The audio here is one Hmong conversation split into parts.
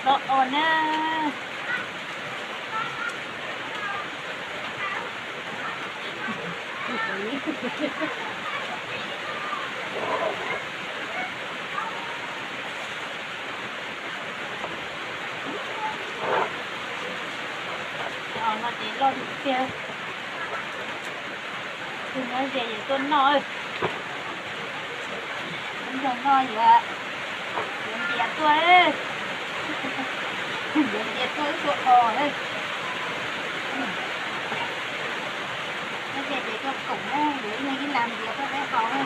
Los os na. Os no ces loj tiag. Tus nyob ze yuav tuaj noj. Tus nyob no yuav, yuav ntiav tuaj. Yuav ntiav tuaj ib tug os. Nyob ze ces tuaj koom na, yuav ib leeg ib lam ntiav tuaj peb haus na.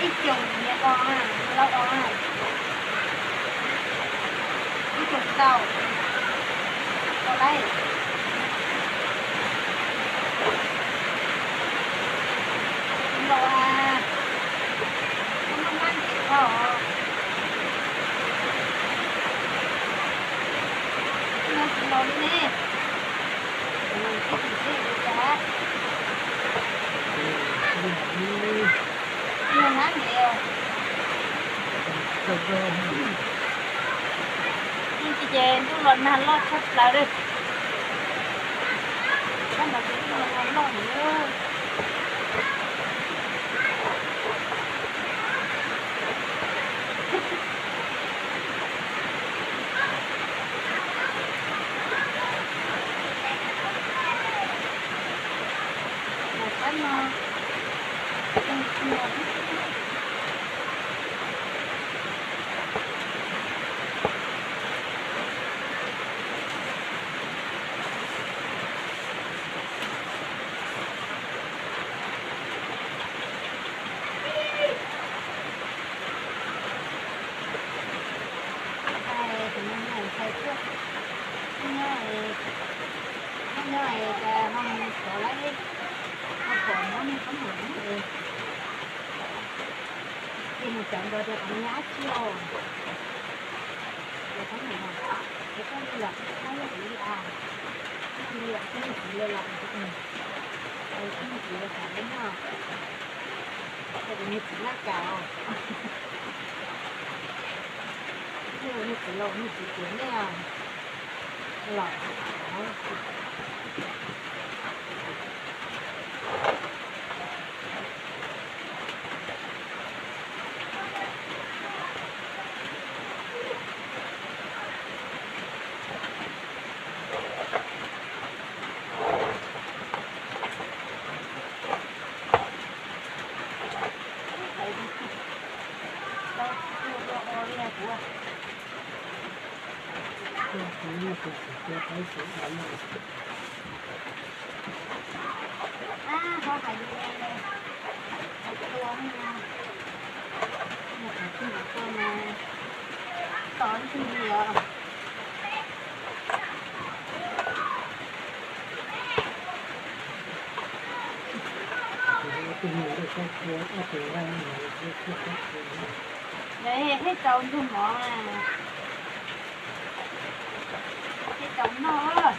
Ib xyoos niam os, lauj os, ib xyoos tau, tau lawm. Los a, koj maj maj ntev dhau. Tsis los li ne. Tsis tsis tsis li cas. Yog nab ntev. Tsis ces ntuj los nag loj tshaj plaws li. Sab nraud ces ntuj los nag loj heev. Sab no, tus no ntshai tuaj, nyob, nyob cas ho mus xyov lawm, ho pom muab niag khaub ncaws no es, ces mus xyov nrog tias qhov no yog dab tsi os. Ces khaub ncaws no, ces koj li los koj yog kuv li as, koj cia li os, koj niag txiv li los, koj niag txiv li tham li no, ces kuv niag txiv laj kawg os. Niag txiv laus niag txiv tias nej los. Hej tau ntug mov, hej tau noj.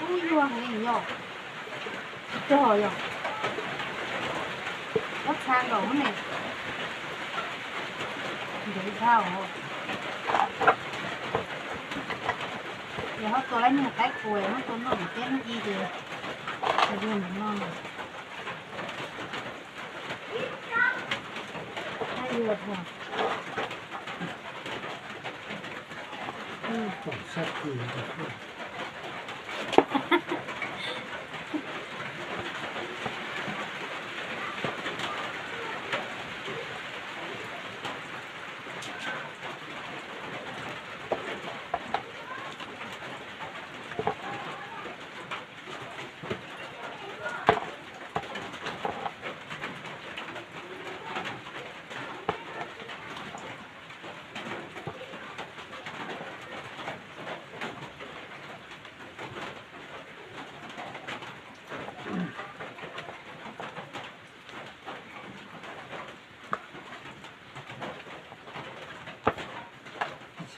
Ub, yuag heev yog, tsis rog yog, muab txha nkaus ne, ntev dhau. Ces ho tua lawm niag qaib qus muab tua noj tim teb hnub ib ces, yuag mus noj. Yuag dhau.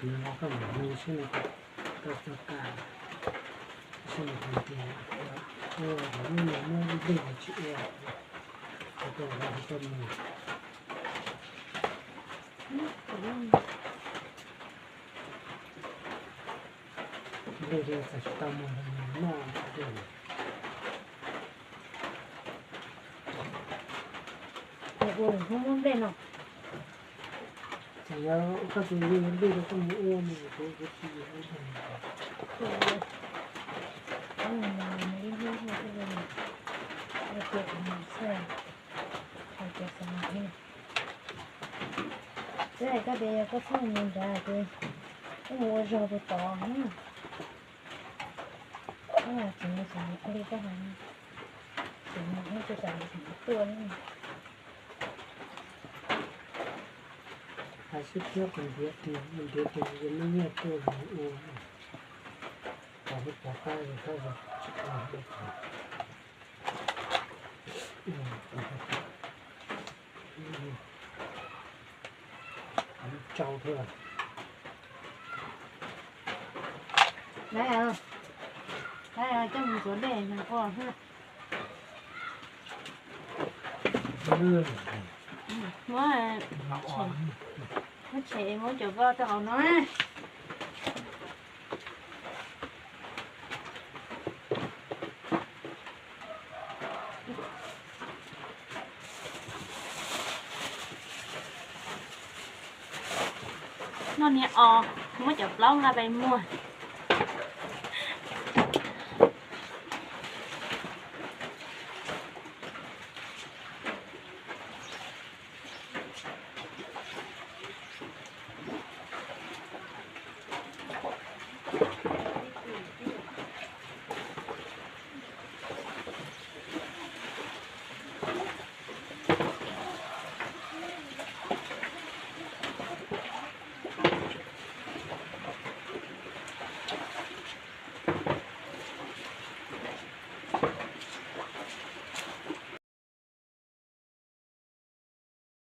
Nws los koj mam hu seb nws puas tau txog ka, seb nws puas ntiag. Ua lub no muab nplej los tsis ua, tau mus. Nplej li txawm tsis tau mus los noj nplej. Ua lwm hnub muab nplej no. Txawm yog koj tus nplej rau koj mus ua mus kuv kuv tsis ua. Twb hais koj tias yog koj txhob mus nrad ces koj mus ua zog rau tod na. Koj tsis mus tsis mus li koj hais, tsis mus ib tsis tas tsis mus tuaj li. Hais xwb thiab kuv ntiav tes, ntiav tes ces muab nyiaj tuaj mus ua, kom pov pab tsis tau. Tsau thiab. Lawv, lawv coj mus txuav dej nag ua. Muab, muab tshem, muab cov ko rau hauv no. Noj niag os, muab cov plaub nqa pais muag.